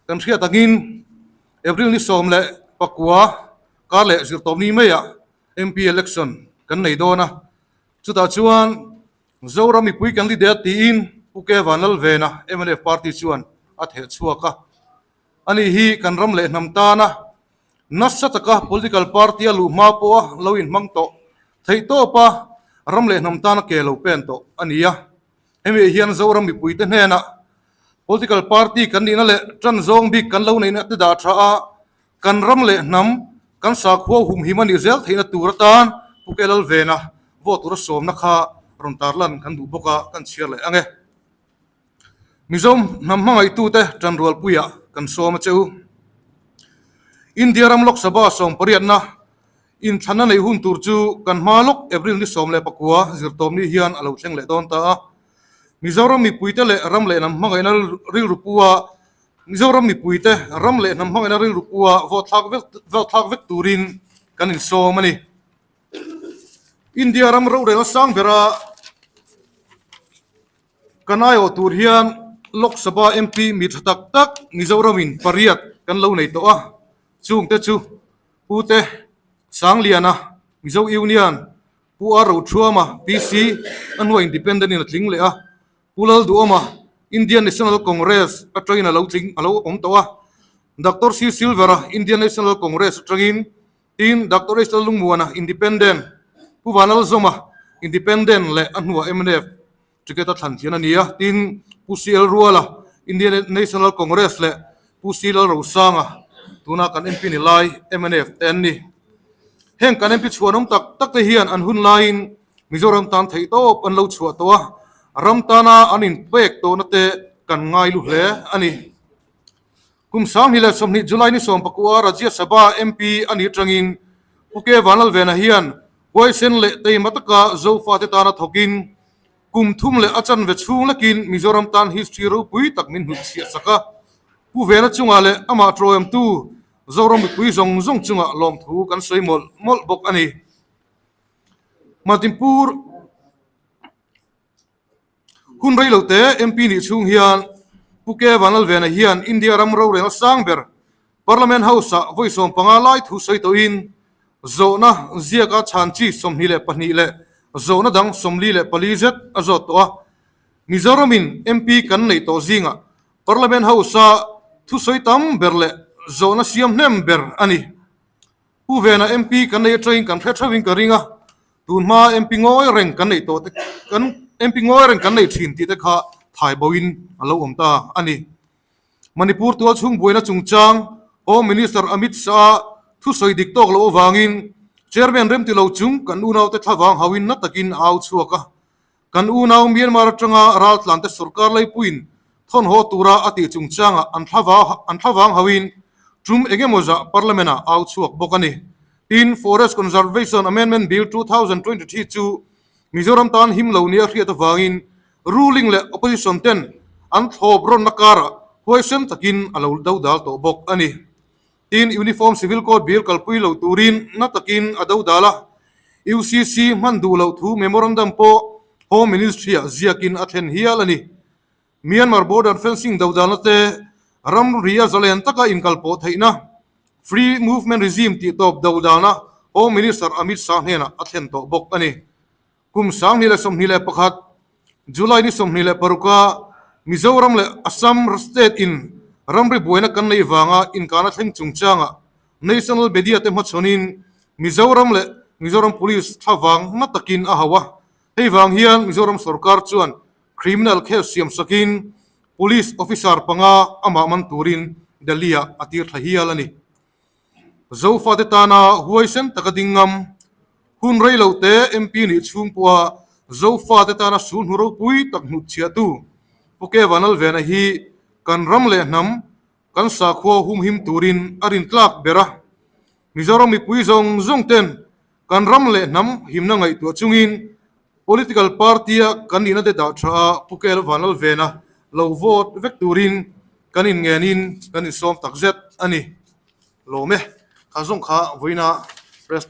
Kan hriat angin April ni 19 kar leh zirtawpni maiah MP election kan nei dawn a, chutah chuan Zoram mipui candidate tiin Pu K Vanlalvena mnf party chuan a theh chhuak a. Ani hi kan ram leh hnam tana nasa taka political party a luh hma pawha lo inhmang tawh theih tawpa ram leh hnam tana ke lo pen tawh a ni a. Hemi hian Zoram mipuite hnenah political party kan nihna leh tan zawng bik kan lo neihna te dah tha a, kan ram leh hnam kan sakhua humhim a nih zel theihna tur atan Pu K Lalvena vote tura sawmna kha rawn tarlan kan duh bawk a, kan chhiar leh ang e. Mizo hnam hmangaihtute tanrualpuiah kan sawm a che u. India ram Lok Sabha 18na inthlanna neih hun tur chu kan hma lawk April ni 19 zirtawmni hian a lo thleng leh dawn ta a. Mizoram mipuite leh ram leh hnam hmangaihna rilru pua Mizoram mipuite ram leh hnam hmangaihna rilru pua vote thlak vek vote thlak vek turin kan insawm a ni. India ram rorelna sang bera Kan aiawh tur hian Lok Sabha MP mi tha tak tak Mizoramin pariat kan lo nei tawh a, chungte chu Pu Te Sangliana, Mizo Union, Pu R Rothuama, PC, a hnuah Independent in a tling leh a, Pu Lalduhawma, Indian National Congress atangin a lo tling a lo awm tawh a, Doctor C Silvera, Indian National Congress atangin, Tin, Doctor H Lalungmuana, Independent, Pu Vanlalzawma, Independent leh a hnuah mnf ticket a thlan thian a ni a. Tin, Pu CL Ruala, Indian National Congress leh Pu C Lalrosanga, tuna kan MP ni lai mnf te an ni. Heng kan MP chhuanawm tak tak te hian an hun laiin Mizoram tan theihtawp an lo chhuah tawh a, ram tana an inpek tawhna te kan ngai lu hle a ni. Kum 2020 July ni 19 Rajya Sabha MP a nih atangin Pu K Vanlalvena hian huaisen leh teima taka Zofate tana thawkin kum thum leh a chanve chhung lekin Mizoram tan history ropui tak min hnutchhiah sak a. Pu Vena chungah leh amah tawemtu Zoram mipui zawng zawng chungah lawmthu kan sawi mawlh mawlh bawk a ni. Martinpur. Hun rei lo te MP nih chhung hian Pu K Vanlalvena hian India ram rorelna sang ber Parliament House-ah vawi 15 lai thu sawi tawhin zawhna ziaka chhan chi 22 leh zawhna dang 44 zet a zawt tawh a. Mizoramin MP kan neih tawh zingah Parliament House-a thusawi tam ber leh zawhna siam hnem ber a ni. Pu Vena MP kan nei atangin kan hre theuhin ka ring a, tun hma MP ngawi reng kan neih tawh te kan MP ngawi reng kan nei thin tih te kha thai boin a lo awm ta a ni. Manipur tualchhung buaina chungchang Home Minister Amit Shah thusawi dik tawk loh avangin Chairman remti lo chung kan unaute thlavang hauin na takin a au chhuak a. Kan unau Myanmar atanga raltlante sorkar leipuiin thawnhaw tura a tih chungchangah an an thlavang hauhin tum eng emaw zah Parliament-ah au chhuak bawk a ni. Tin, Forest Conservation Amendment Bill 2023 chu Mizoram tan him lo nia hriat avangin ruling leh opposition ten an thlawp rawnna karah huaisen takin a lo dodal tawh bawk a ni. Tin, Uniform Civil Code Bill kalpui lo turin na takin a dodal a, UCC hman duh loh thu memorandum pawh Home Ministry-ah ziakin a thlen hial a ni. Myanmar border fencing dodalna te ramri a zalen taka inkalpawh theihna Free Movement Regime tih tawp dodalna Home Minister Amit Shah hnenah a thlen tawh bawk a ni. Kum 2021 July ni 26 a Mizoram leh Assam state in ramri buaina kan neih vanga inkahna thleng chungchangah National Media te hmachhawnin Mizoram leh Mizoram Police thlavang na takin a hauh a. Hei vang hian Mizoram sorkar chuan criminal case siam sakin Police officer panga amah man turin Delhi-ah a tir thla hial a ni. Zofate tana huaisen taka ding ngam, hun rei lo te MP nih chhung pawha Zofate tana sul hnu ropui tak hnutchhiahtu Pu K Vanlalvena hi kan ram leh hnam, kan sakhua humhim turin a rintlak ber a. Mizoram mipui zawng zawng ten kan ram leh hnam himna ngaihtuah chungin political party-a kan nihna te dah tha a Pu K Vanlalvena lo vote vek turin kan inngenin kan insawm takzet a ni. Lawm e, kha zawng kha vawiina President.